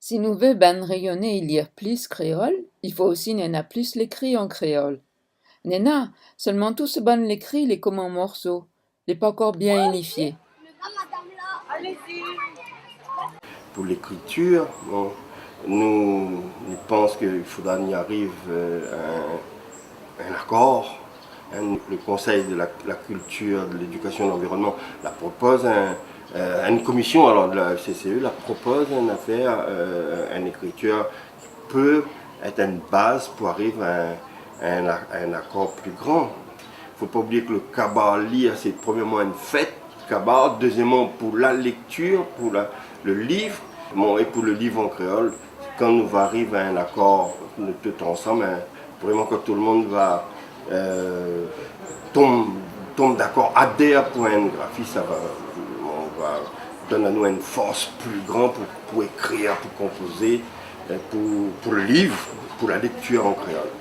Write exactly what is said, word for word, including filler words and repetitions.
Si nou vé bann Rényoné i lir plis kréol, i fo osi néna plis lékri an kréol. Néna, sèlman tout se bann lékri lé konm an morso, lé pankor bien inifié. Pou lékritir, bon, nou, nou pans ke i fodra ni ariv, euh, a in, in akor. Hein, le Conseil de la, la Culture, de l'Éducation et de l'Environnement la propoz in, euh, in komision, alor, de la F C C E la propoz in afèr, euh, in ékritir pé èt in baz pou ariv a in, in, in akor pli gran. Fo pa oublié ke le kabar lir, sé premierman in fèt, kabar, dézièmman pou la léktir, pou la, le liv, bon, é pou le liv an kréol, kan nou va ariv a in akor, nou tout ansanm, hein, vréman kan tout le moun va, euh, tonm, tonm dakor, adèr pou in grafi, sa va, on va donn anou in fors pli gran pou, pou ékrir, pou konpozé, euh, pou, pou le liv, pou la léktir an kréol.